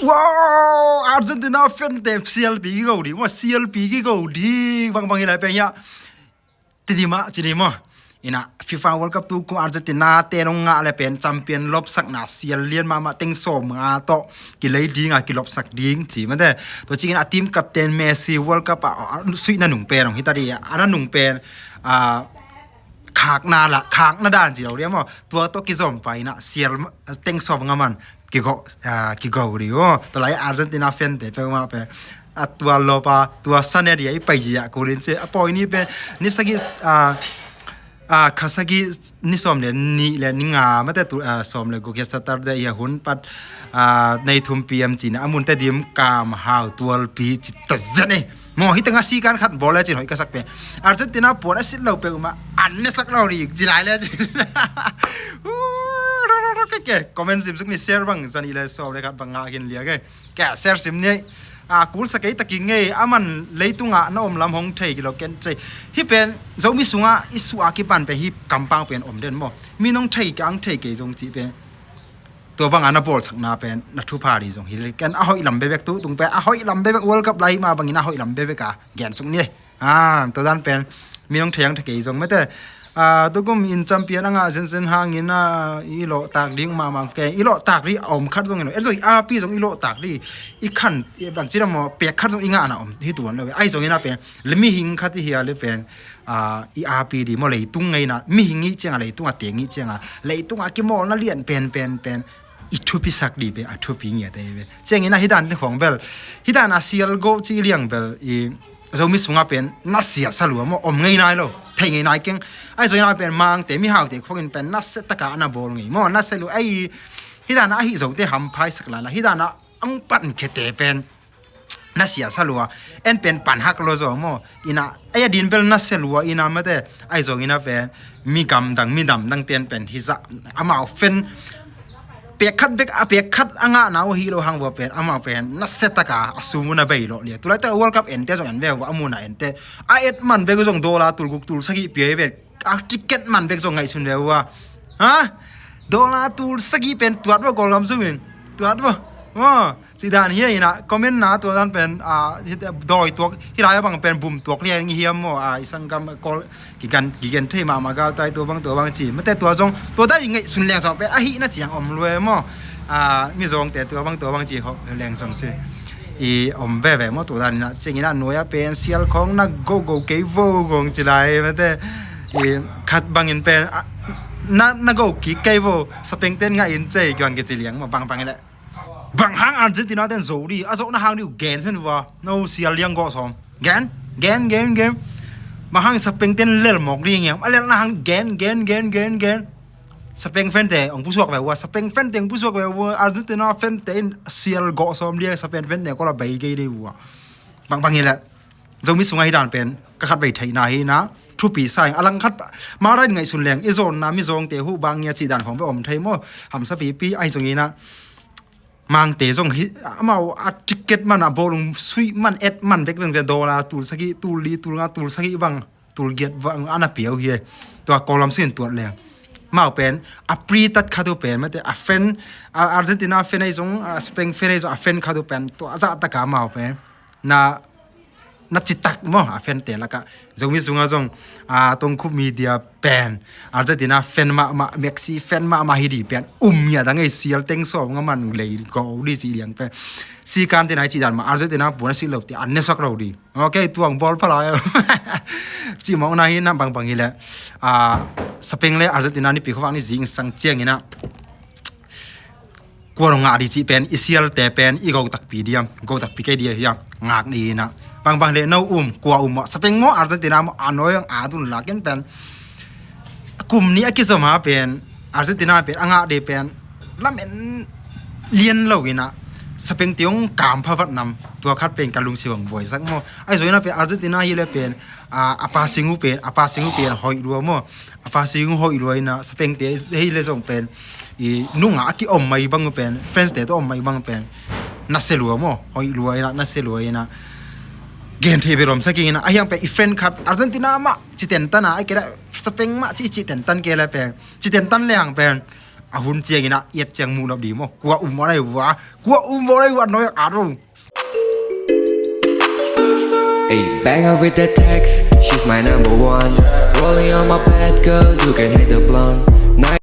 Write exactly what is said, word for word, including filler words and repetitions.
Wow, Argentina fan te sialpi kigo ding maw, sialpi kigo ding bangbang hi lai pia hiah. Titi mah ci ding maw. Ina FIFA World Cup tu kum Argentina te nong ngah le pen champion lopsakna sial lian mahmah, teng sawm nga tawh kilei ding a kilopsak ding ci mate. Tua cikin a team captain Messi World Cup a suihna nung pen hong hita ding a, a na nung pen a khakna la, khakna dan ci lo ding maw. Tua tawh kizom pai ina sial teng sawm nga man kigo, ah, kigo ding aw. Tua lai Argentina fan te peuhmah pen a tua lopa tua sane dia i pai zia kulin se a pawi ni pen ni sagih, ah, ah, kha sagih ni sawm le nih le ni nga mate tu, ah, sawm le guk hia Saturday hia hun pat, ah, nei thum P M cina a munte dim kam hau tualpi ci ta zen e. Maw, hih tengah sikan khat bawl le cin hoih ka sak pe. Argentina puan a sit lo pe uma an ne sak lo ri ci lai le cin. Ke comment sim suk ni share bang zani le sawm le khat bang ngah hin lia ke. Ke share sim ni a kul sa kei taking ngei a man leitungah na om lam hong thei kilo ken cei. Hih pen Zomi sungah i suah kipan pe hih kampang pen om den maw. Mi nong thei kei ang thei kei zong cih pen tua banga na bawlsakna pen na thupha dih zong hi le ken a hoih lam bebek tu tung pen a hoih lam bebek World Cup lai hi mah bangin a hoih lam bebek a gen suk ni. Ah, tua dan pen mi nong thei ang thei kei zong mate. Ah, tukum in champion a ngah zenzen hangin a i lawh tak ding mahmah ke i lawh tak dih a om khat zong in lo en zong i api zong i lawh tak dih i khan bang ci dam maw pek khat zong i ngahna om hi tuan lo ai zong in a pen le mihing khat i hia le pen, ah, i api dih maw leitung ngeina mihing i cianga leitung a teng i cianga leitung a kimawlna lian pen pen pen i thupi sak dih pe a thupi ngia te ve. Ciangin a hi dan te khong bel hi dan a sial go ci liang bel i Zomi sunga pen na sia sa lua maw om ngei nai lo thei ngei nai keng. Ai zoi nai pen mang te mi hau te khong in pen na se taka na bol ngei maw na se lu ai hi dan a hi zo te ham phai sak la na hi dan a ang pan khe te pen na sia sa lua en pen pan hak lo zo maw ina ai a din bel na se lua ina mate ai zong ina pen mi gam dang mi dam dang ten pen hi za amau fen pek khat bek a pek khat a ngah na uh hi lo hang vua pen amau pen na se taka a sum uh na bei lo lia tulai ta World Cup en te zong en ve vua a muna en te a et man bek zong dollar tul guk tul sagih pia i ve a ticket man bek zong ngaihsun ve vua ha dollar tul sagih pen tuat vua Kawlgam zong in tuat vua maw. Ci dan hi a ina comment na tua dan pen a dawi tuak hi lai a bang pen bum tuak lian ngi hiam maw a i sanggam kawl kigan kigen thei mahmah gal tai tua bang tua bang ci mate tua zong tua dan i ngaihsun leng zong pen a hihna ciang om lua maw. A mi zong te tua bang tua bang ci ho leng zong ci i om veve maw tua dan ina ciang ina nuai a pen sial khong na go go kei vo gong ci lai mate i khat bangin pen na na go kik kei vo sapeng ten ngah in cei kiwang ke ci liang maw bang bang ina. Bang hang Argentina ten zo di a zo na hang di gen sen vua no sial liang go som gen gen gen gen. Bang hang sapeng ten lel mok di ngiam a lel na hang gen gen gen gen gen. Sapeng fente ong pusuak ve vua sapeng fente ong pusuak ve vua Argentina fente in sial go som di sapeng fente ko la bei gei di vua. Bang bang ila Zomi sunga hi dan pen ka khat bei theihna hi na thupi sa ing a lang khat ma rai ngaihsun leng i zonna mi zong te hu bang ngia ci dan khong ve om thei maw. Hamsa pipi ai zong ina Mangte zong hi amau a ticket man a bawlung suih man et man bek beng dollar tul sagih tul li tul nga tul sagih bang tul giat bang ana piau hi. Tua Kawlgam sin tuat leng mau pen a pri tat khatu pen mate a fan a Argentina fan ei zong a Spain fan ei zong a fan khatu pen tua zah taka mau pen na na citak maw a fan te laka Zomi sunga zong a tongkhup media pen Argentina fan mahmah Messi fan mahmah hi di pen um ngia dang ei sial teng sawm nga man lei go di ci liang pen sikan te nai ci dan ma Argentina puan a si lo ti an ne sak lo di. Ok tuang bol pha lai ci mawng na hi na bang bang hi le a Spain le Argentina ni pi khovak ni zing sang ciang ina kua dong ngah di cih pen i sialte pen i go takpi dia go takpi kei dia hiam ngak ni ina bang bang le no um kua um maw Spain maw Argentina maw a noi ang a dun la ken pen kum ni a kizom ha pen Argentina pen a ngah de pen lamen lian lo ina Spain tiong kam pha vat nam tua khat pen ka lungsi bang buai sak maw ai zo ina pen Argentina hi le pen a a pa singu pen a pa singu pen hoih lua maw a pa singu hoih lua ina Spain te hei le zong pen i nunga a ki om mai bang pen France te to om mai bang pen na se lua maw hoih lua ina na se lua ina gen thei belom sa ki ina a hiang pen i friend khat Argentina ma ci ten tan a ai ke la Spain ma ci ci ten tan ke la pen ci ten tan le hang pen A hun ciangin ah i et ciang muh nop ding maw. Kua um maw lai vua. Kua um maw lai vua, noi a ro. Hey, banger with the text, she's my number one. Rolling on my bad girl, you can hit the blunt.